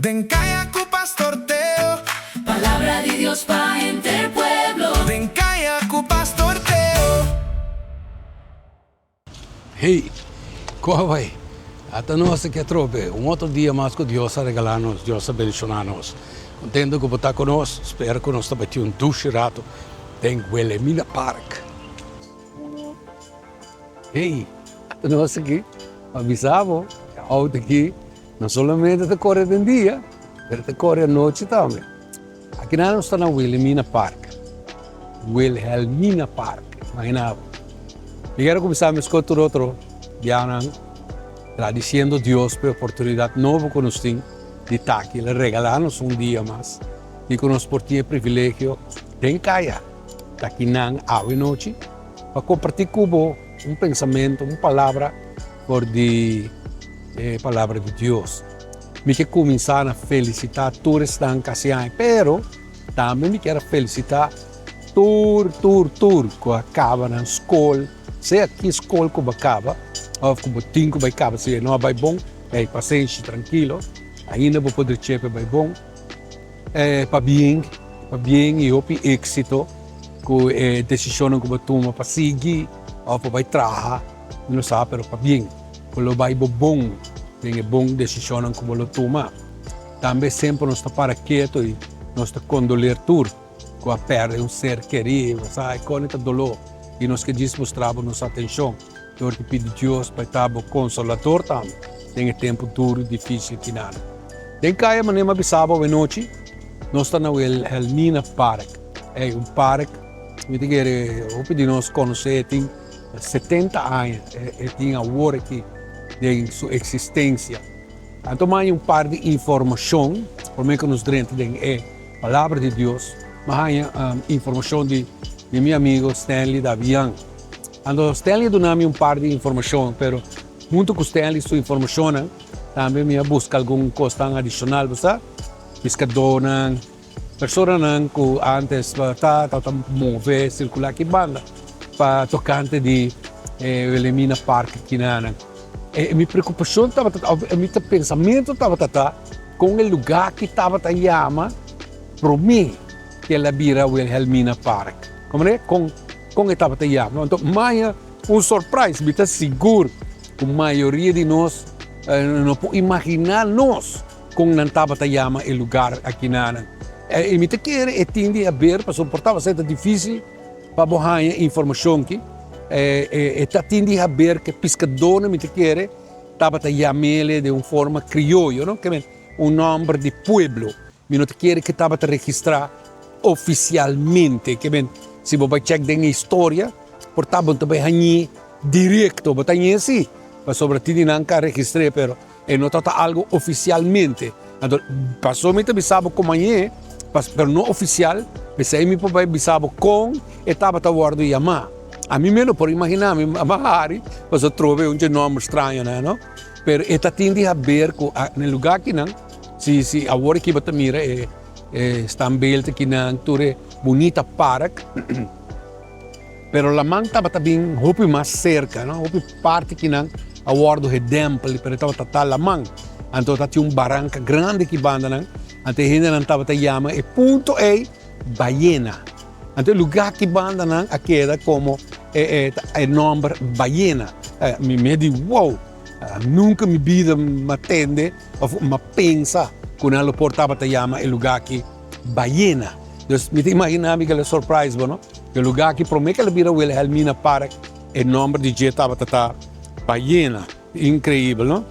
Den Kaya ku Pastor Teo. Palabra di Dios pa henter pueblo. Den Kaya ku Pastor Teo. Hey, ku a bai? Ata nos aki atrobe, un otro dia mas ku Dios a regalá nos, Dios a bendishoná nos. Kontento ku bo ta ku nos, spera ku nos ta bai tin un dushi rato den Wilhelmina Park. Hey, ata nos aki pa bisa bo, e outo aki no solamente ta kore den dia, pero ta kore anochi tambe. Aki nan nos ta na Wilhelmina Park. Wilhelmina Park, imagina bo. Mi kier a kuminsá meskos tur otro bianan gradisiendo Dios pa e oportunidat nobo ku nos tin di ta aki. El a regalá nos un dia mas i ku nos por tin e privilegio den kaya ta aki nan awe nochi pa kompartí ku bo un pensamentu, un palabra for di e Palabra di Dios. Mi ke kuminsá na felisitá tur esnan ku hasi aña, pero tambe mi kier a felisitá tur, tur, tur ku a kaba nan skol, sea ki skol ku bo a kaba òf ku bo tin ku bai kaba, si e no a bai bon, hey, pasenshi, trankilo, ainda bo por dreche'e pa e bai bon. Pabien, pabien i hopi éksito ku e desishonnan ku bo tuma pa sigui òf pa bai traha, mi no sa, pero pabien ku lo bai bo bon den e bon desishonnan ku bo lo tuma. Tambe semper nos ta para ketu i nos ta kondoler tur ku a pèrdè un ser kerí, bo sa e kòne ta doló i nos ke djis mustra bo nos atenshon dor di pidi Dios pa e ta bo konsolador tambe den e tempu duru i difísil kinan. Den kaya manera mi a bisa bo awenochi, nos ta na Wilhelmina Park. Ey, un park, mi ta kere hopi di nos konosé, e tin 70 aña e tin awor aki den su eksistensia. Anto mi haña un par di informashon promé ku nos drenta den e Palabra di Dios. Mi haña informashon di mi amigo Stanley Davian. Anto Stanley a duna mi un par di informashon, pero huntu ku Stanley su informashonnan, Tambe mi a buska algun kosnan adishonal, bo sa, piskadónan, personanan ku ántes ta tabata move, sirkulá aki banda pa tokante di e Wilhelmina Park kinanan. E mi preokupashon tabata, òf mi pensamentu tabata ta kon e lugá aki tabata yama promé ku el a bira Wilhelmina Park. Komprendé? Kon kon e tabata yama. Anto maña un surprise, mi ta sigur. Ku mayoria di nos no por imaginá nos kon nan tabata yama e lugar akinanan. I mi ta kere e tin di haber pasobra por tabata ta difísil pa bo haña informashon aki. E ta tin di haber ku e piskadónan mi ta kere tabata yam'el den un forma krioyo, no? Un nòmber di pueblo. Mi no ta kere ku tabata registrá ofisialmente. Si bo bai chèk den e historia por tabata ta bai hañ'é. Directo bo ta ñe si, pasobra tin di nan ka registr'é, pero e no ta ta algo oficialmente. Anto, paso mi ta bisa bo como a ñe, pero no oficial, p'esei mi por bai bisa bo con e tabata wordo yamá. Ami mes no por imaginá, mi a hari, pasobra trobe un dje nomber straño nan, no? Pero e ta tin di haber cu na e lugar akinan, si, si awor aki bo ta mira e e standbeeld akinan, tur e bunita park. Pero laman tabata bin hopi mas serka, no? Hopi parti kinan a wòrdu gedèmpel, pero e tabata ta laman. Anto ta tin un baranka grandi ki bandanan, anto e hendenan tabata yama e punto ei Bayena. Anto e lugá ki bandanan a keda komo e e e nòmber Bayena. Mi mi di wow, nunka mi bida mi a tende òf mi a pensa ku nan lo por tabata yama e lugá aki Bayena. Dus mi ta imaginá mi kila surprise bo no. E lugá aki promé ku el a bira Wilhelmina Park e nòmber di dje tabata ta Bayena. Inkreibel no.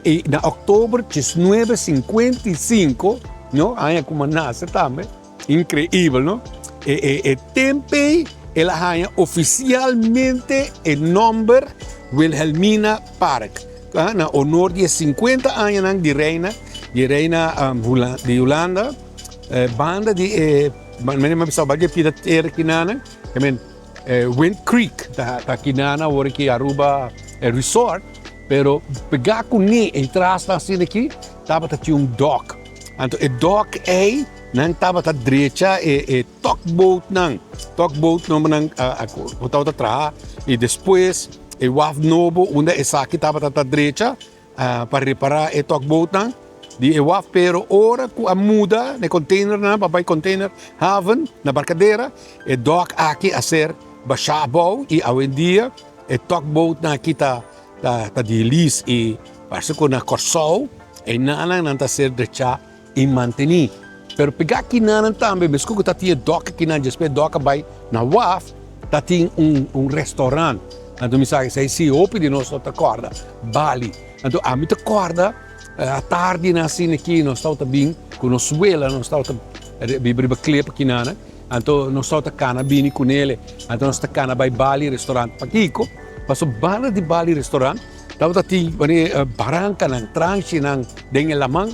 I na òktober diesnuebe sinkuenta i sinku no, aña ku mi a nase tambe, inkreibel no, e e e tempu ei el a haña ofisialmente e nòmber Wilhelmina Park na honor di e sinkuenta añanan di reina di reina di Hulanda. Banda di e manera mi a bisa bai di e pida tera kinana I mean Wind Creek ta ta kinana awor ki Aruba resort pero pega kuné e tras nan asina aki tabata tin un dok anto e dok ei nan tabata drecha e e tugboat nan tugboat nombernan ku tabata traha i despues e waf nobo unda esaki tabata ta drecha. Pa repará e tugboatnan. di e waf pero ora ku a muda e containernan pa bai container haven na Barcadera e dòk aki a ser bashá abou i awendia e tugboatnan aki ta ta di lease i parse ku na Kòrsou einanan nan ta ser drechá i mantení. Pero pegá kinanan tambe meskos ku ta tin e dòk akinan despues e dòk a bai na waf ta tin un un restaurant anto mi sa esei si hopi di nos no ta kòrda Bali anto ami ta kòrda atardinan asina aki nos tabata bin ku nos wela nos tabata biba riba klep akinanan anto nos tabata kana bini kunele anto nos ta kana bai Bali restaurant pakiko pasobra banda di Bali restaurant Tabata tin wanneer barankanan, tranchinan den e laman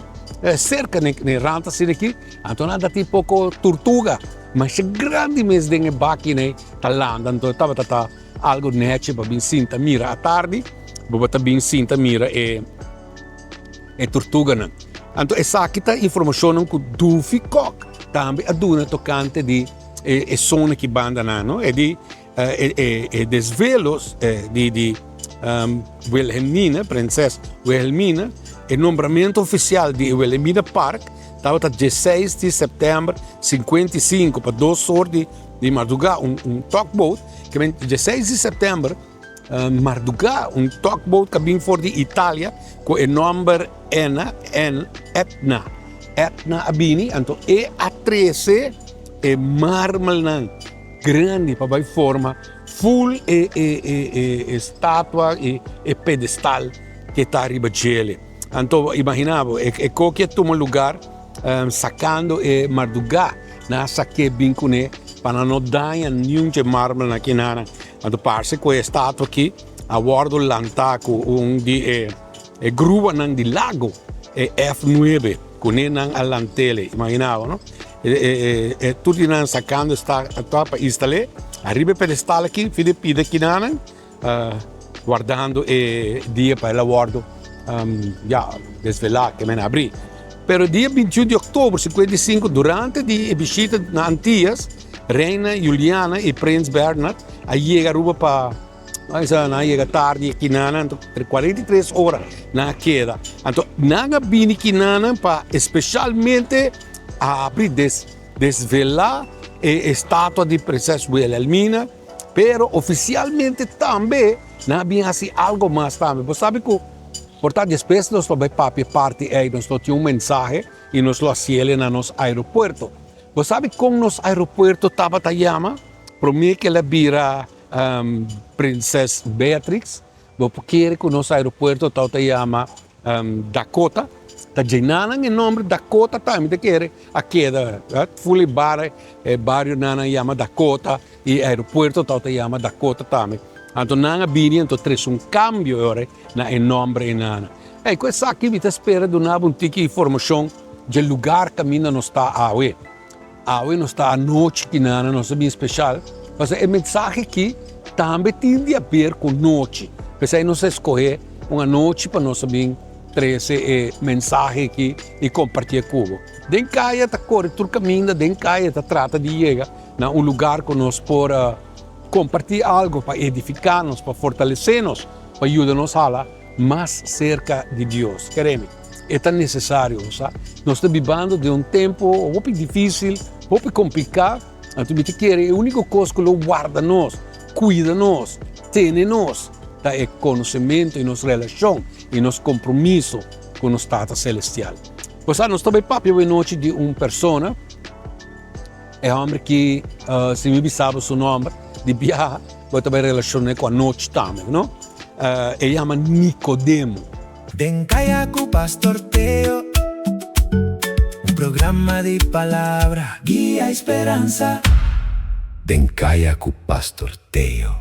serka den e rand asina aki, anto nan ta tin poko turtuga masha grandi mes den e bakinan ta landa, anto tabata ta algo nechi pa bin sinta mira atardi, bo ta bin sinta mira e e turtuganan. Anto esaki ta informashonnan ku Dufi Kok tambe a duna tokante di e zona aki banda nan, no? E di E desvelos di Wilhelmina, prinses Wilhelmina, e nombramentu ofisial di e Wilhelmina Park tabata dieseis di sèptèmber 55 pa dos or di mardugá un tugboat ke men dieseis di sèptèmber mardugá un tugboat ku a bin for di Italia ku e nòmber Enna Etna Etna a bini anto e a trese e marmelnan. Grandi pa bai forma full e e e e e statua e e pedestal ke ta riba djele. Anto imagina bo e e koki a tuma lugar sakando e mardugá nan a sak'é bin kuné pa nan no daña niun dje marmelnan kinanan. Anto parse ku e statua aki a wòrdu lantá ku un di e e gruanan di lago e F nuebe kuné nan a lant'é. Imagina bo no. E tur di nan sacando esta pa instal'é ariba e pedestal aki fin di pida kinanan wardando e dia pa el a wordo ya desvelá ke men abrí. Pero dia 21 di oktober 55 durante di e bishita na Antillas Reina Juliana i Prins Bernhard a yega Aruba pa Nan a yega tardi e kinanan, anto 43 ora nan a keda. Anto nan a bini kinanan pa especialmente abri, des, desvela e estatua di Prinses Wilhelmina, pero oficialmente tambe nan a bin hasi algo mas tambe. Bo sabi ku por ta despues nos lo bai papia parti ei, nos lo tin un mensahe i nos lo hasiele na nos aeropuerto. Bo sabi kon nos aeropuerto tabata yama prome ku el a bira Prinses Beatrix, bo por kere ku nos aeropuerto tau ta yama Dakota, ta djenanan e nomber Dakota tambe ta kere a keda ful e bar e barionan a yama Dakota i e aeropuerto tau ta yama Dakota tambe. Anto nan a bini anto trese un kambio e ora na e nomber einana. Ey ku esaki mi ta spera duna bo un tiki informashon dje lugar kaminda nos ta awe. Awe nos ta anochi kinana nos ta bin special pasobra e mensahe aki tambe tin di haber ku nochi. P'esei nos a escohe un anochi pa nos a bin trece e mensahe aki y compartié ku bo. Den kaya ta kore tur kaminda, den kaya ta trata di yega na un lugar ku nos por comparti algo pa edifica nos, pa fortalece nos, pa yuda nos hala mas serka di Dios. Keremi, e ta nesesario, bo sa. Nos ta bibando den un tempu hopi difísil, hopi kompliká, anto mi ta kere e úniko kos ku lo warda nos, kuida nos, tene nos, ta e konosementu i nos relashon i nos kompromiso ku nos Tata Selestial. Bo sa, nos ta bai papia awe nochi di un persona, e hòmber ki, si mi bisa bo su nòmber di biaha, bo ta bai relashon'é ku anochi tambe, no? E yama Nikodemo. Den Kaya ku Pastor Teo, un programa di palabra, guia i speransa. Den Kaya ku Pastor Teo,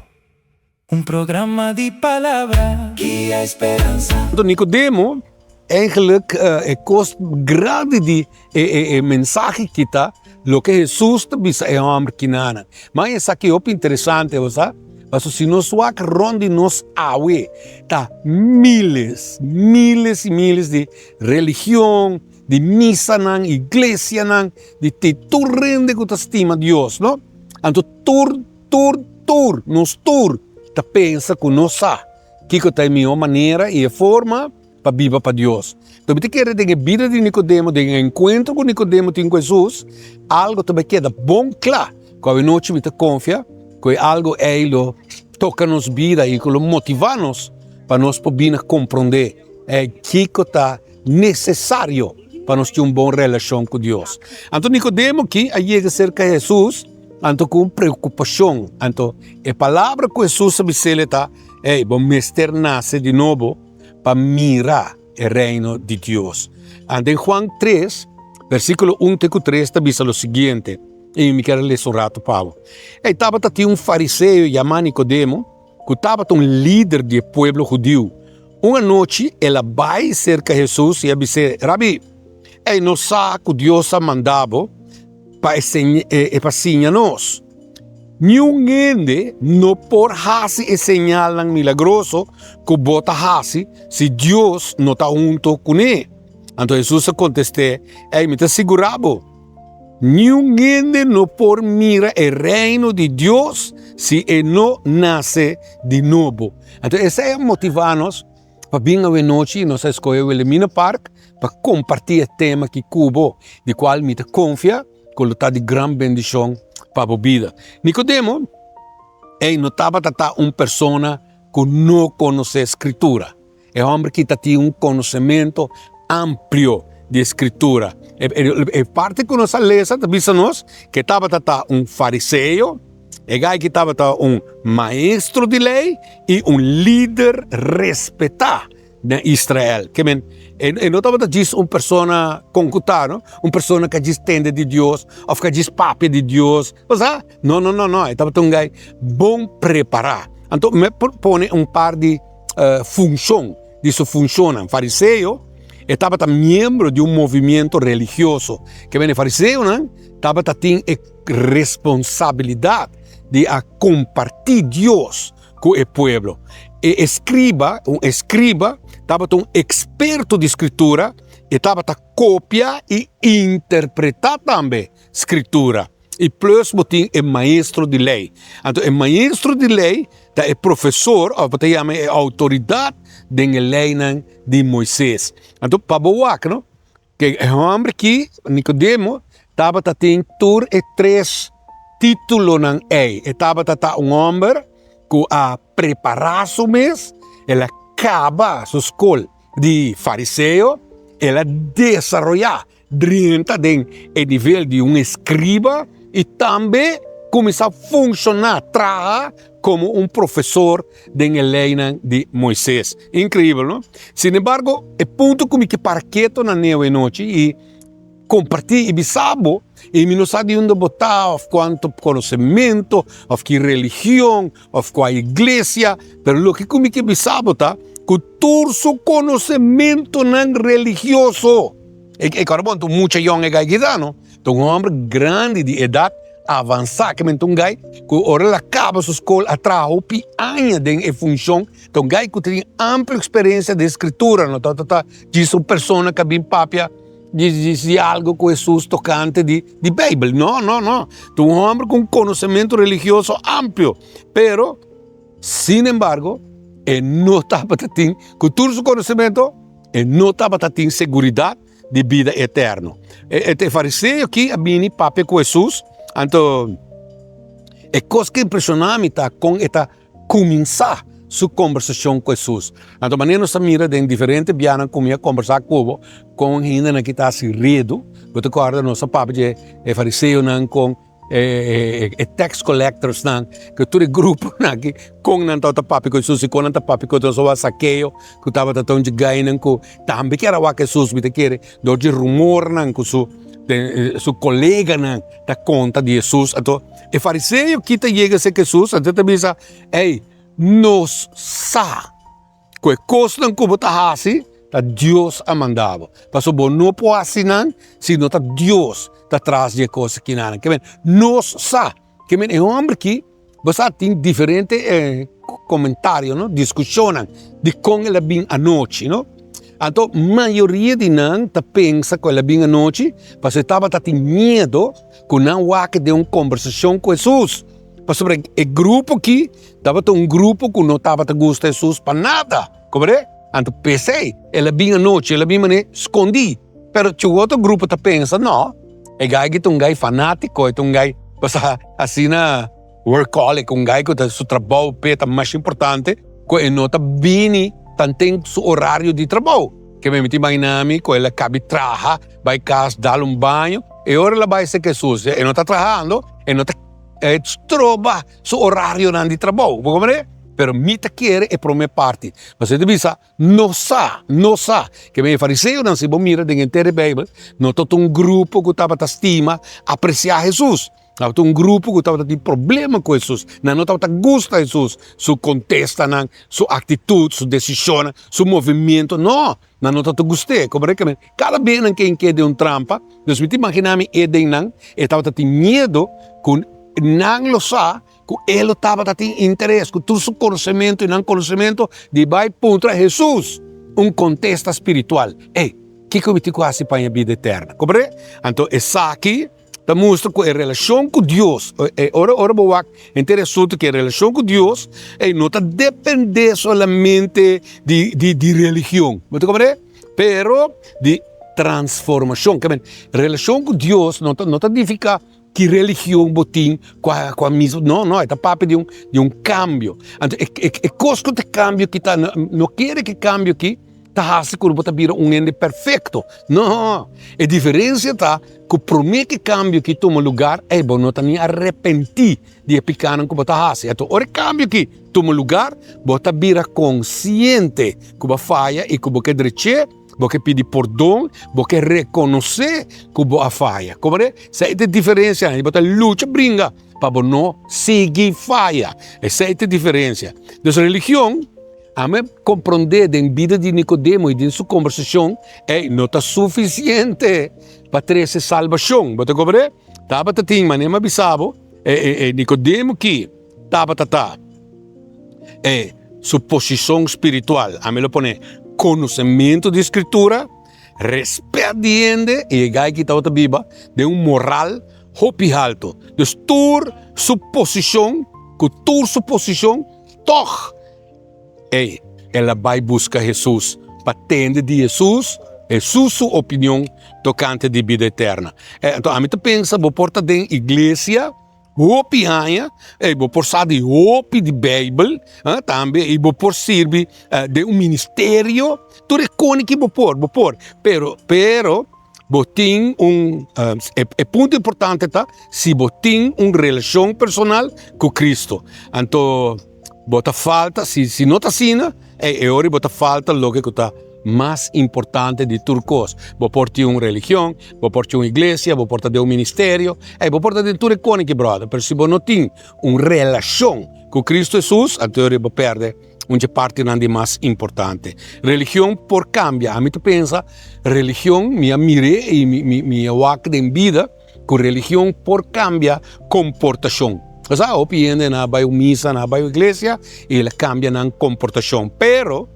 un programa di palabra, guia i speransa. Anto Nikodemo Eigenlijk e kos grandi di e e mensahe aki ta loke Hesus ta bisa e hòmber kinanan. Ma esaki hopi interesante, bo sa? Pasobra si nos wak rònt di nos awe ta miles, miles i miles di religion, di misanan, iglesianan, di tur hende ku ta stima Dios, no? Anto tur, tur, tur, nos tur ta pensa ku nos sa kiko ta e mihó manera i e forma. pa biba pa Dios. Enton mi ta kere den e bida di Nicodemo, den e enkuentro ku Nicodemo tin ku Hesus, algu ta bai keda bon kla ku awenochi mi ta konfia ku e algu ei lo toka nos bida i ku lo motivá nos pa nos por bini a komprondé kiko ta nesesario pa nos tin un bon relashon ku Dios. Anto Nicodemo ki a yega serka Hesus anto ku un preokupashon. Anto e palabra ku Hesus a bis'el ta, Ey, bo mester nase di nobo pa mira e reino di Dios. Anto den Juan tres, versikulo un te ku tres ta bisa lo siguiente, i mi kier a lesa un rato pa bo. Ey, tabata tin un fariseo yamá Nicodemo, ku tabata un lider di e pueblo hudiu. Un anochi el a bai serka Hesus i a bis'é, Rabí, ei nos sa ku Dios a manda bo pa e pa siña nos. Niun hende no por hasi e señalnan milagroso ku bo ta hasi si Dios no ta hunto kuné. Anto Hesus a kontest'é, Ei, mi ta sigurá bo, Niun hende no por mira e Reino di Dios si e no nase di nobo. Anto esei a motivá nos pa bin awenochi i nos a skohe Wilhelmina Park pa kompartí e tema aki ku bo, di kual mi ta konfia ku lo ta di gran bendishon pa bo bida. Nikodemo ei no tabata ta un persona ku no konosé Skritura. E hòmber ki ta tin un konosementu amplio di e Skritura. E parti ku nos a lesa ta bisa nos ku e tabata ta un fariseo, e gai ki tabata un maestro di lei i un lider respetá na Israel. Ke men, e no tabata djis un persona konkutá, no? Un persona ku a djis tende di Dios òf ku a djis papia di Dios. Bo sa? No, no, no, no. E tabata un gai bon prepará. Anto mi por pone un par di funshon di su funshonnan. Fariseo, e tabata miembro di un movimiento religioso. Ke men e fariseonan tabata tin e responsabilidat di a kompartí Dios ku e pueblo. E eskriba, un eskriba, tabata un eksperto di skritura, e tabata kopia i interpretá tambe skritura. I plus bo tin e maestro di lei. Anto e maestro di lei ta e profesor òf bo ta yama e outoridat den e leinan di Moises. Anto pa bo wak no, ke e hòmber aki, Nikodemo, tabata tin tur e tres titulonan ei. E tabata ta un hòmber ku a prepará su mes, el a kaba su skol di fariseo, el a desaroyá Drenta den e nivel di un eskriba i tambe kuminsá funshoná, traha, komo un profesor den e leinan di Moises. Inkreibel, no? Sinembargo, e punto ku mi ke para keto na neo e nochi i kompartí i bisa bo, i mi no sa di unda bo ta òf kuantu konosementu òf ki religion òf kua iglesia, pero loke ku mi ke bisa bo ta ku tur su konosementunan religioso, E e kòrda bon, ta un mucha yòn e gai kita no, ta un hòmber grandi di edat avansá, ke men ta un gai ku ora el a kaba su skol a traha hopi aña den e funshon, ta un gai ku tin amplio eksperensia den skritura, no ta ta djis un persona ku a bin papia djis di algu ku Hesus tokante di di beibel, no no no, ta un hòmber ku un konosementu religioso amplio, pero sin embargo e no tabata tin ku tur su konosementu. E no tabata tin seguridat di bida eterno. E e fariseo aki a bini papia ku Hesus, anto e kos ku impreshoná mi ta kon e ta kuminsá su kombersashon ku Hesus. Anto manera nos ta mira den diferente bianan ku mi a kombersá ku bo, kon hendenan ki ta hasi redu, bo ta kòrda nos a papia di e fariseonan kon e tax collectorsnan, ku tur e gruponan aki, kon nan tabata papia ku Hesus i kon nan ta papia ku otro. Soba Sakeo ku tabata ta un dje gainan ku tambe kier a wak Hesus, mi ta kere dor dje rumornan ku su su koleganan ta konta di Hesus. Anto e fariseo ki ta yega serka Hesus, anto e ta bisa, Ey, nos sa. Ku e kosnan ku bo ta hasi, ta Dios a manda bo. Pasobra bo no por hasi nan si no ta Dios ta tras di e kos akinan. Ke men, nos sa. Ke men, e hòmber aki, bo sa tin diferente komentario, no, diskushonnan di kon el a bin anochi, no. Anto mayoria di nan ta pensa ku el a bin anochi pasobra e tabata tin miedu ku nan wak den un kombersashon ku Hesus. Pasobra e grupo aki tabata un grupo ku no tabata gusta Hesus pa nada. Komprende? Anto p'esei el a bin anochi, el a bin manera skondí. Pero cu otro grupo ta pensa, no, e gai aki ta un gai fanatico, e ta un gai pasá asina workaholic, un gai cu ta su trabou p'e ta mas importante cu e no ta bini tanten su horario di trabou. Ke mi ta imagina mi cu el a cabi traha, bai cas, dal un baño, e ora el a bai serca Hesus, e no ta trahando, e no ta stroba su horarionan di trabou, bo comprende? Pero mi ta kere e prome parti, pasobra e ta bisa, No sa, no sa. Ke men e fariseonan, si bo mira den henter e Beibel, no tabata un grupo ku tabata stima, apresiá Hesus. Tabata un grupo ku tabata tin problema ku Hesus. Nan no tabata gusta Hesus, su kontestanan, su aktitut, su desishonnan, su movimiento. No, nan no tabata gust'é. Komprende? Ke men kada bes nan ken ke den un trampa. Dus mi ta imaginá mi e den nan, e tabata tin miedu ku nan lo sa ku e lo tabata tin interes ku tur su konosementu i nan konosementu di bai puntra Hesus un kontesta spiritual, Ey, kiko mi tin ku hasi pa haña bida eterna? Komprende? Anto esaki ta mustra ku e relashon ku Dios, ora ora bo wak henter e asuntu ku e relashon ku Dios, ey, no ta depende solamente di di di religion. Bo ta komprende? Pero di transformashon. Relashon ku Dios no ta no ta nifiká Ki religion bo tin kua kua misa no no e ta papia di un di un kambio anto e e e kos ku ta kambio ki ta no kere ku e kambio aki ta hasi ku bo ta bira un hende perfekto no e diferensia ta ku prome ku e kambio aki tuma lugar ey bo no ta ni arepentí di e pikanan ku bo ta hasi anto ora e kambio aki tuma lugar bo ta bira konsiente ku bo a faya i ku bo ke drech'é. Bo ke pidi pordon, bo ke rekonosé ku bo a faya. Komprende? Esei ta e diferensia. Bo ta lucha bringa pa bo no sigui faya. Esei ta e diferensia. Dus religion, ami a komprondé den bida di Nikodemo i den su kombersashon, ei no ta sufisiente pa trese salbashon. Bo ta komprendé? Tabata tin, manera mi a bisa bo, e Nikodemo ki tabata ta. E su posishon spiritual, ami lo pone konosementu di Skritura, respet di hende i e gai ki tabata biba den un moral hopi haltu. Dus tur su posishon, ku tur su posishon, tòg ey el a bai buska Hesus pa tende di Hesus, Hesus su opinion tokante di bida eterna. Anto ami ta pensa bo por ta den iglesia. Hopi aña, ey bo por sa di hopi di Bijbel, tambe y bo por sirbi den un ministerio, tur e koni ki bo por, bo por, pero, pero bo tin un, e punto importante ta si bo tin un relacion personal cu Cristo, anto bo ta falta, si, si no ta asina, ey e ora bo ta falta loke cu ta mas importante di tur cos. Bo por tin un religion, bo por tin un iglesia, bo por ta den un ministerio, ey bo por ta den tur e cone ki brother, pero si bo no tin un relacion cu Cristo Jesus, anto e ora bo perde un dje partinan di mas importante. Religion por cambia, ami ta pensa religion mi a mire y mi mi mi a wak den bida, Ku religion por kambia komportashon. Bo sa, hopi hende nan a bai un misa, nan a bai un iglesia i el a kambia nan komportashon. Pero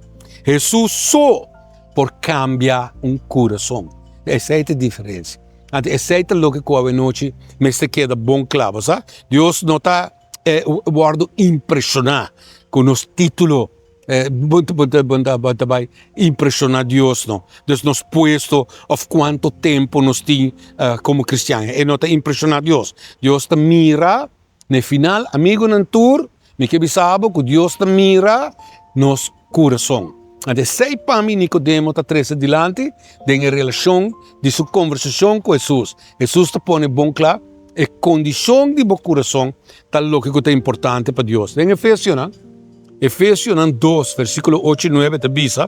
Hesus so por kambia un kurason. Esei ta e diferensia. Anto esei ta loke ku awenochi mester keda bon kla. Bo sa, Dios no ta wòrdu impreshoná ku nos título. Bo ta bai impresiona Dios no. Dus nos puesto of cuanto tempo nos tin como cristian. E no ta impresiona Dios. Dios ta mira na e final, amigonan tur, mi ke bisa bo cu Dios ta mira nos curason. Anto esey pa mi Nicodemo ta trece dilanti den e relacion di su conversacion cu Jesus. Jesus ta pone bon cla e condicion di bo curason ta loke cu ta importante pa Dios. Den Efesionan. Efesionan dos, versíkulo ocho i nuebe ta bisa,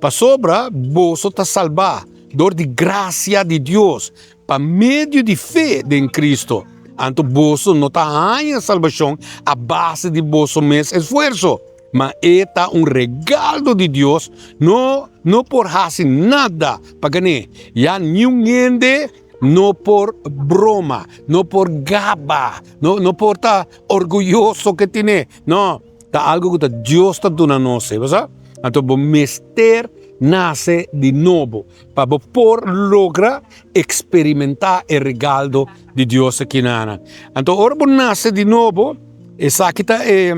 Pasobra boso ta salbá dor di grasia di Dios, pa medio di fe den Cristo. Anto boso no ta haña salbashon a base di boso mes esfuerso, ma e ta un regaldo di Dios, no no por hasi nada pa gan'é, ya niun hende no por broma, no por gaba, no no por ta orguyoso ke tine. No, ta algo ku ta Dios ta duna nos, bo sa? Anto bo mester nase di nobo pa bo por logra eksperimentá e regaldo di Dios aki na. Anto ora bo nase di nobo, esaki ta e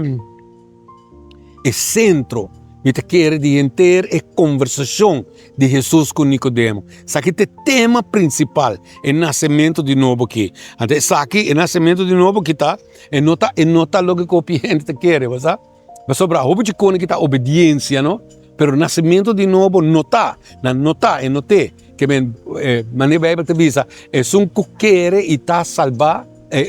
e sentro. Mi ta kere di henter e konversashon di Hesus ku Nikodemo. Esaki ta e tema prinsipal, e nasementu di nobo aki. Anto esaki, e nasementu di nobo aki ta, e no ta, e no ta loke ku hopi hende ta kere, bo sa. Pasobra hopi chikone ki ta obediensia, no? Pero nasementu di nobo no ta, nan no ta, e no te. Ke men, manera Beibel ta bisa, esun ku kere i ta salbá,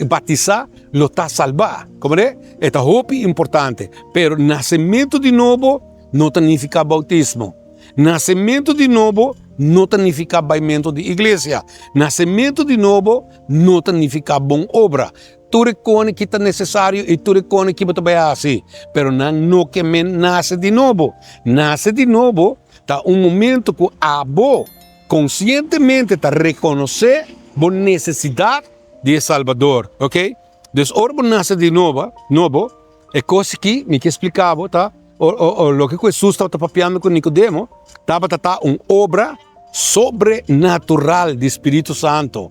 batisá, lo ta salbá. Komprendé? E ta hopi importante. Pero nasementu di nobo no ta nifiká boutismo. Nasementu di nobo no ta nifiká baimentu di iglesia. Nasementu di nobo no ta nifiká bon obra. Tur e kone ki ta nesesario i tur e kone ki bo ta bai hasi, pero nan no ke men nase di nobo. Nase di nobo ta un momento ku abo konsientemente ta rekonosé bo nesesidat di e Salbador, ok? Dus ora bo nase di nobo, nobo, e kos aki mi ke splika bo ta, loke ku Hesus tabata papiando ku Nikodemo tabata ta un obra sobrenatural di Spiritu Santo.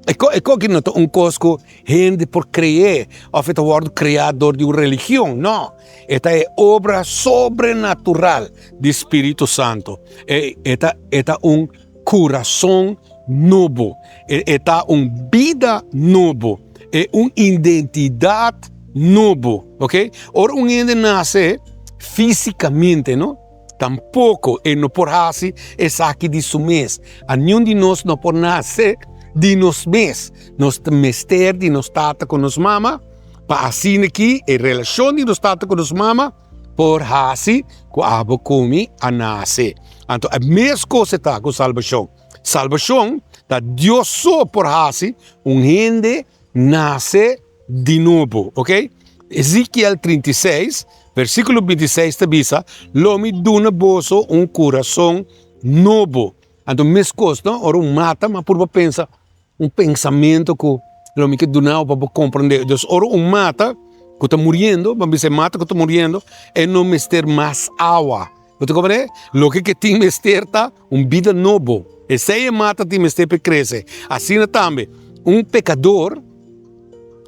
E ko e koki no ta un kos ku hende por kre'é òf e ta wòrdu kreá dor di un religion, no. E ta e obra sobrenatural di Spiritu Santo. E e ta e ta un kurason nobo. E e ta un bida nobo. E un identidat nobo, ok. Ora un hende nase físikamente, no, Tampoco e no por haci esaki di su mes. A niun di nos no por nace di nos mes. Nos ta mester di nos tata cu nos mama pa asina ki e relacion di nos tata cu nos mama por haci cu abo cu mi a nace. Anto e mes cos e ta cu salbacion. Salbacion ta Dios so por haci un hende nace di nobo, ok? Ezekiel 36, versíkulo 26 ta bisa, Lo mi duna boso un kurason nobo. Anto meskos, no? Ora un mata, ma purba pensa un pensamentu ku lo mi ke duna bo pa bo komprendé. Dus ora un mata ku ta muriendo, bo bisa e mata ku ta muriendo, e no mester mas awa. Bo ta komprendé? Loke ke tin mester ta un bida nobo. Esei e mata tin mester pa e krese. Asina tambe, un pekador,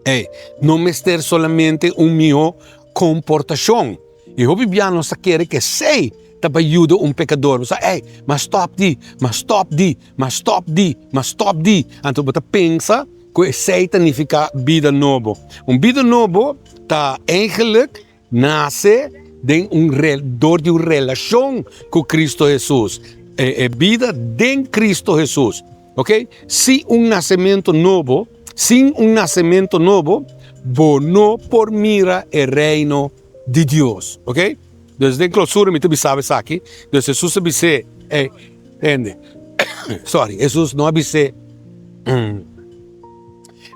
ey, no mester solamente un mihó komportashon. I hopi bia nos ta kere ku esei ta pa yuda un pekador. Bo sa, ey, m'a stòp di, m'a stòp di, m'a stòp di, m'a stòp di. Anto bo ta pensa ku esei ta nifiká bida nobo. Un bida nobo ta eigenlik Nase den un dor di un relashon ku Kristu Hesus. E bida den Kristu Hesus. Ok? Si un nasementu nobo, sin un nasementu nobo, bo no por mira e reino di Dios. Ok? Dus den klosura mi ta bisa bo esaki. Dus Hesus a bis'é, ey, hende, sorry, Hesus no a bis'é,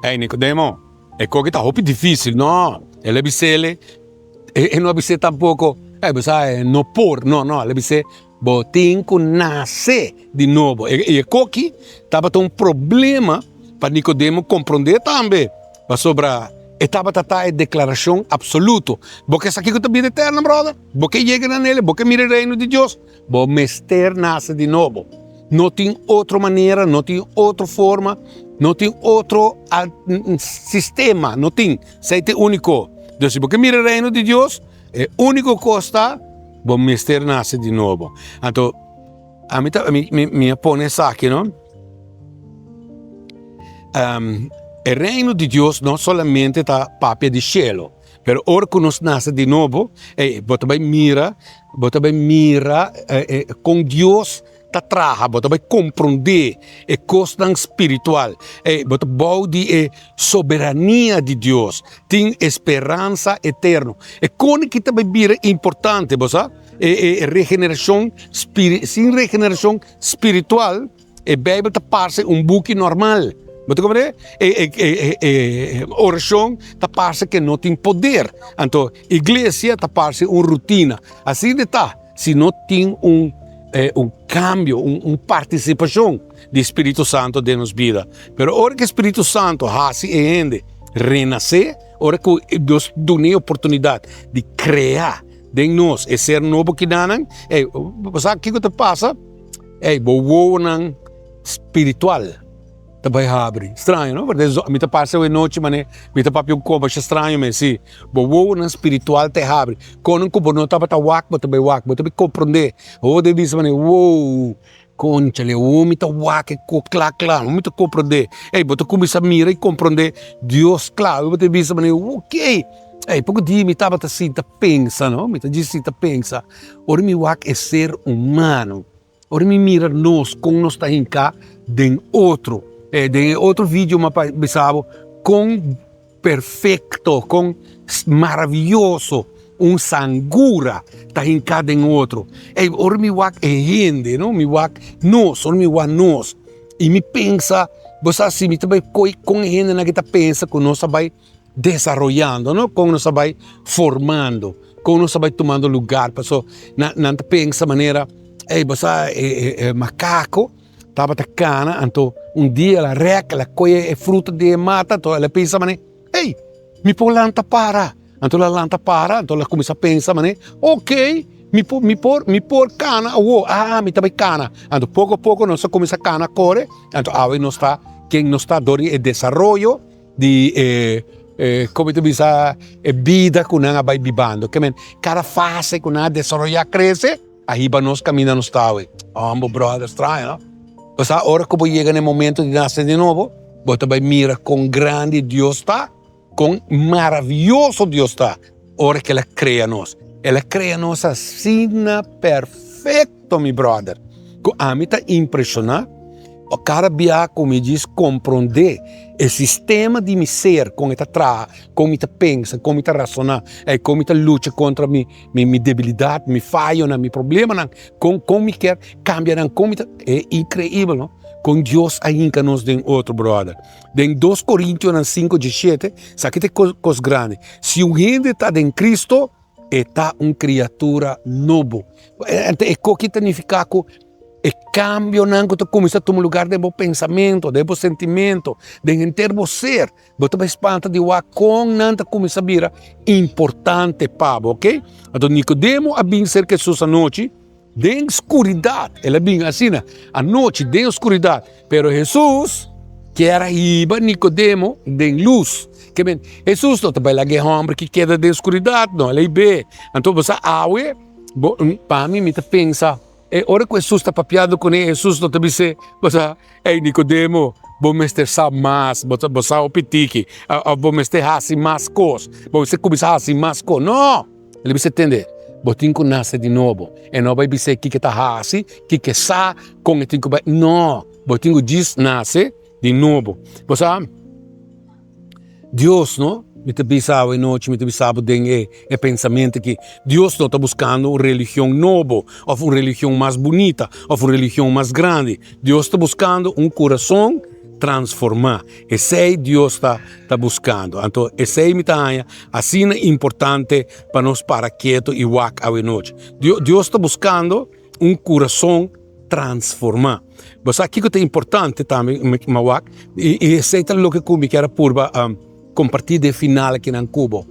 ey, Nikodemo, E koki ta hopi dificil, no, el a bisele, e no a bis'é tampoco, ey bo sa e no por, no, no, el a bis'é bo tin cu nace di nobo. E koki tabata un problema pa Nicodemo comprende tambe, pasobra e tabata ta e declaracion absoluto, bo ke sa kico ta bida eterna, brother? Bo ke yega na nele? Bo ke mira e reino di Dios? Bo mester nase di nobo. No tin otro manera, no tin otro forma, no tin otro sistema, no tin. Esei ta e úniko. Dus si bo ke mira e reino di Dios, e úniko kos ta bo mester nase di nobo. Anto ami ta mi mi a pone esaki no. E reino di Dios no solamente ta papia di shelu. Pero ora ku nos nase di nobo, ey, bo ta bai mira, bo ta bai mira kon Dios ta traha, bo ta bai komprondé e kosnan spiritual. Ey, bo ta bou di e soberania di Dios. Tin e speransa eterno. E kone ki ta bai bira importante, bo sa? E e regenerashon spiri, sin regenerashon spiritual, E Bijbel ta parse un buki normal. Bo ta comprende? E, e, e, e, oracion ta parse que no tin poder. Anto, iglesia ta parse un rutina. Asina ta, si no tin un, eh, un cambio, un, un participacion di Spiritu Santo den nos bida. Pero ora que Spiritu Santo hasi e hende renace, ora cu Dios duna e oportunidad di crea den nos e ser nobo kidanan, eh, bo sa kico ta pasa? Ey, bo wowonan spiritual ta bai habri. Straño, no? Porque mi ta pasa awe nochi mane mi ta papia un kos masha straño mes, si. Bo wowonan spiritual ta habri. Konan ku bo no tabata wak, bo ta bai wak, bo ta bai komprondé. Bo wowo ta bisa mane, wow, konchale, awor mi ta wak e kos kla kla, awor mi ta komprondé. Ey, bo ta kuminsá mira i komprondé Dios kla. Bo ta bisa mane, okey, ey, poko dia mi tabata sinta pensa, no? Mi ta djis sinta pensa, ora mi wak e ser humano. Ora mi mira nos kon nos ta hinká den otro. Den e otro video mi a bisa bo kon perfekto, kon maravioso un sangura ta hinká den otro. Ey, ora mi wak e hende, no, mi wak nos, ora mi wak nos i mi pensa, bo sa si mi ta bai koi kon e hendenan aki ta pensa ku nos a bai desaroyando, no? Kon nos a bai formando, kon nos a bai tumando lugar, paso nan nan ta pensa manera, ey bo sa e e e makako tabata kana, anto un dia el a rèk, el a kohe e fruta di e mata, anto el a pensa manera, ey mi por lanta para, anto el a lanta para, anto el a kuminsá pensa manera, ok mi por mi por mi por kana awor, ah mi ta bai kana, anto poko poko nos a kuminsá kana kore, anto awe nos ta ken nos ta dor di e desaroyo. Di e e como ta bisa e bida cu nan a bay bibando. Ke men cada fase cu nan a desaroya crece a hiba nos caminda nos ta awe. Hombo brother straño no. Pasobra ora cu bo yega na e momento di nace di nobo bo ta bay mira con grandi Dios ta, con maraviyoso Dios ta ora cu el a crea nos. El a crea nos asina perfecto. Mi brother, ku ami ta impreshoná kada bia ku mi djis komprondé e sistema di mi ser, kon e ta traha, kon mi ta pensa, kon mi ta rasoná, i kon mi ta lucha kontra mi mi debilidat, mi fayonan, mi problemanan, kon kon mi kier kambia nan, kon mi ta, e inkreibel no, kon Dios a hinka nos den otro brother. Den dos Korintionan sinku diesshete, esaki ta e kos grandi, si un hende ta den Kristo, E ta un kriatura nobo. Anto e koki ta nifiká ku e kambionan ku ta kuminsá tuma lugar den bo pensamentu, den bo sentimentu, den henter bo ser, bo ta bai spanta di wak kon nan ta kuminsá bira importante pa bo, oke. Anto Nikodemo a bin serka Hesus anochi Den skuridat, el a bin asina, anochi den skuridat. Pero Hesus kier a hiba Nikodemo den lus. Ke men, Hesus no ta bai laga e hòmber ki keda den skuridat, no, el a hib'é. Anto bo sa awe, bo, pa mi, mi ta pensa, e ora ku Hesus ta papiando kuné, Hesus no ta bis'é, bo sa, Ey Nikodemo, bo mester sa mas, bo bo sa hopi tiki, òf bo mester hasi mas kos, bo mester kuminsá hasi mas kos. No! El a bisa, Tende, bo tin ku nase di nobo. E no bai bis'é kiko e ta hasi, kiko e sa, kon e tin ku bai. No! Bo tin ku djis nase di nobo. Bo sa, Dios, no? Mi ta bisa awe nochi, mi ta bisa bo den e e pensamentu aki, Dios no ta buskando un religion nobo, òf un religion mas bunita, òf un religion mas grandi. Dios ta buskando un kurason transformá. Esei Dios ta ta buskando. Anto esei mi ta haña asina importante pa nos para ketu i wak awe nochi. Dios ta buskando un kurason transformá. Bo sa kiko ta importante tambe mi a wak? I esei ta loke ku mi kier a purba kompartí den final akinan ku bo.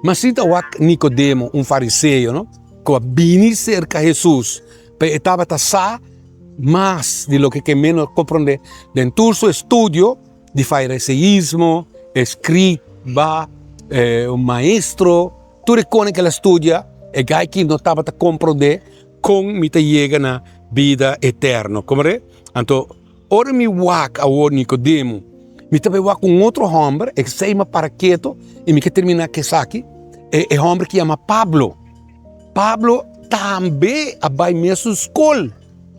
Ma si ta wak Nikodemo, un fariseo, no, ku a bini serka Hesus, pero e tabata sa mas di loke ke menos komprondé den tur su estudio di fariseismo, escriba, un maestro, tur e kone ke el a studia, e gai ki no tabata komprondé kon mi ta yega na bida eterno. Komprendé? Anto, ora mi wak awor Nikodemo, mi ta bai wak un otro hòmber, e sei mi para keto i mi ke terminá ku esaki, e hòmber ki yama Pablo. Pablo tambe a bai mesun skol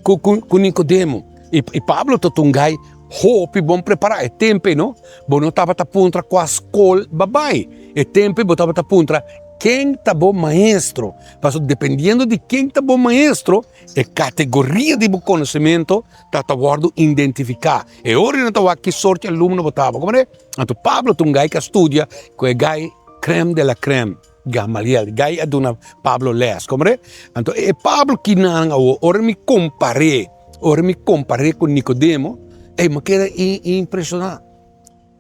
ku Nikodemo. I Pablo ta un gai hopi bon prepará. E tempu ei no, bo no tabata puntra kua skol bo a bai. E tempu ei bo tabata puntra ken ta bo maestro. Pasobra dependiendo di ken ta bo maestro, e kategoria di bo konosementu ta ta wòrdu identifiká. E ora nan ta wak ki sorti alumno bo tabata. Komprende? Anto Pablo ta un gai ku a studia ku e gai krèm de la krèm. Gamaliel, gai a duna Pablo les, komprende? Anto e Pablo kinan awor, ora mi kompar'é, ora mi kompar'é ku Nikodemo, ey, mi a keda impreshoná.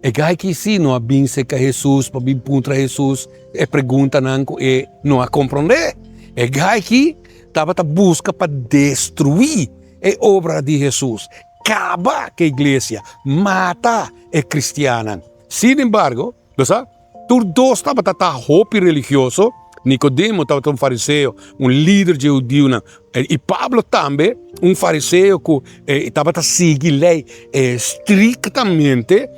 E gai ki si no a bin serka Hesus pa bin puntra Hesus e preguntanan ku e no a komprondé. E gai ki tabata buska pa destruí e obra di Hesus. kaba ku e iglesia, mata e kristiannan. Sin embargo, bo sa, tur dos tabata ta hopi religioso, Nikodemo tabata un fariseo, un lider dje hudiunan, i Pablo tambe, un fariseo ku tabata sigui lei estriktamente.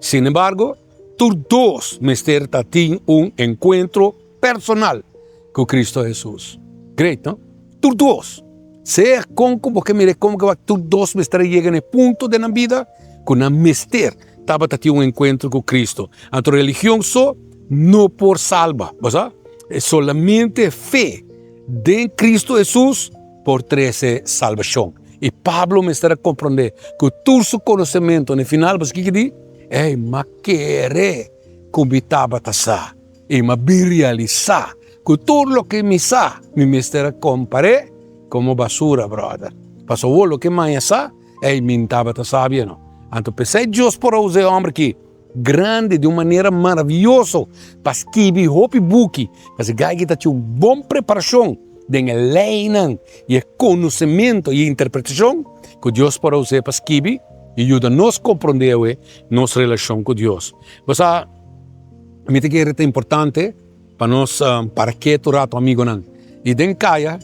Sin embargo, tur dos mester ta tin un enkuentro personal ku Kristu Hesus. Great, no? Tur dos. Sea kon ku bo ke mira e kon ku tur dos mester a yega na e punto den nan bida ku nan mester tabata tin un enkuentro ku Kristu. Anto religion so no por salba, bo sa? E solamente fe den Kristu Hesus por trese salbashon. I Pablo mester a komprondé ku tur su konosementu na e final, bo sa kiko di? Ey, m'a kere ku mi tabata sa. I m'a bin realisá ku tur loke mi sa, mi mester a kompar'é komo basura, bròder. Pasobra awor loke maña sa, ey, mi n tabata sabia no. Anto p'esei Dios por a usa e hòmber aki grandi di un manera maravioso pa skibi hopi buki, pasobra e guy aki ta tin un bon preparashon den e leinan i e konosementu i e interpretashon ku Dios por a us'é pa skibi i yuda nos komprondé awe nos relashon ku Dios. Bo sa. Mi ta kere ta importante pa nos para ketu rato amigonan. I den kaya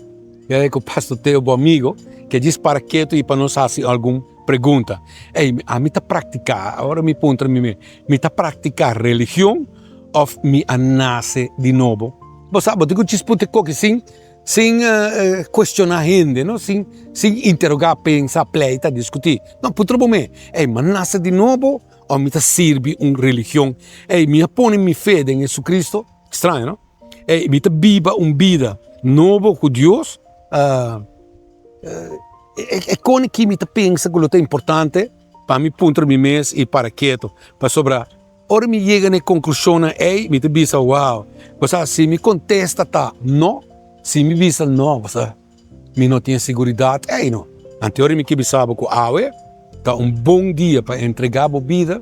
ya ku Pastor Teo bo amigo ke djis para ketu i pa nos hasi algun pregunta. Ey, ami ta praktiká, ora mi puntra mi mes, mi ta praktiká religion òf mi a nase di nobo? Bo sa, bo tin ku djis puntra e koki sin sin kuestioná hende, no, sin sin interogá, pensa, pleita, diskutí. No, puntra bo mes, ey, mi a nase di nobo? O mi ta sirbi un religion? Ey, mi a pone mi fe den Jesucristo? Straño, no? Ey, mi ta biba un bida nobo ku Dios? E kone ki mi ta pensa ku lo ta importante pa mi puntra mi mes i para ketu? Pasobra ora mi yega na e konklushonnan ey, mi ta bisa, wow, bo sa, si mi kontesta ta no, si mi bisa no, bo sa, Mi no tin e siguridat ei no. Anteori mi ke bisa bo ku awe ta un bon dia pa entrega bo bida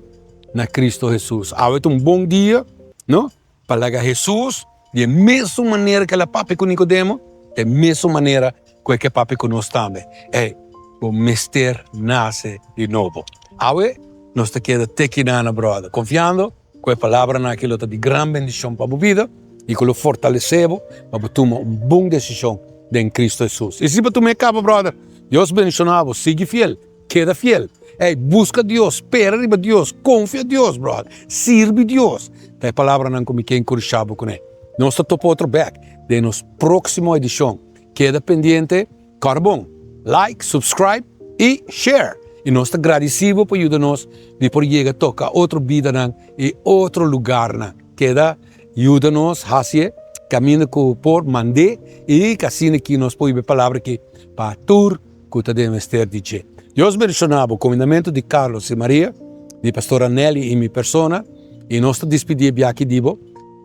na Kristu Hesus. Awe ta un bon dia no pa laga Hesus di e mesun manera ku el a papia ku Nikodemo, ta e mesun manera ku e ke papia ku nos tambe. Ei, bo mester nase di nobo. Awe nos ta keda te kinana bròder, konfiando. Ku e palabranan aki lo ta di gran bendishon pa bo bida i ku lo fortalesé bo pa bo tuma un bon desishon den Kristu Hesus. I si bo tuma e kaba, bròder, Dios bendishoná bo. Sigui fiel, keda fiel. Ey, buska Dios, spera riba Dios, konfia Dios, bròder. Sirbi Dios. Ta e palabranan ku mi ke enkurashá bo kuné. Nos ta topa otro bèk den nos próksimo edishon. Keda pendiente. Kòrda bon, like, subscribe i share! I nos ta gradisí bo pa yuda nos di por yega toka otro bidanan i otro lugarnan. Keda yuda nos hasi e kaminda ku por mand'é i asina ki nos por hiba e palabra aki pa tur ku ta den mester di dje. Dios bendishoná bo. Komindamentu di Carlos i Maria, di Pastora Nelly i mi persona i nos ta dispidí e biaha aki di bo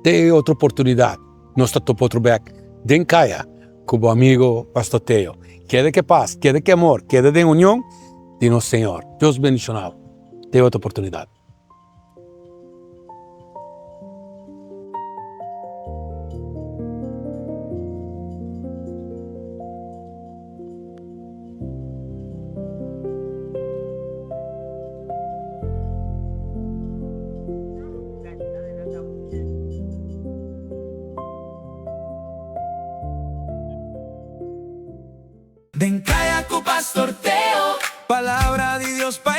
te e otro oportunidat. Nos ta topa otro bek den kaya. Ku bo amigo Pastor Teo. Keda ke pas, keda ke amor, keda den union di nos Señor. Dios bendiciona bo. Te otro oportunidad. Den Kaya ku Pastor Teo. Palabra di Dios pa.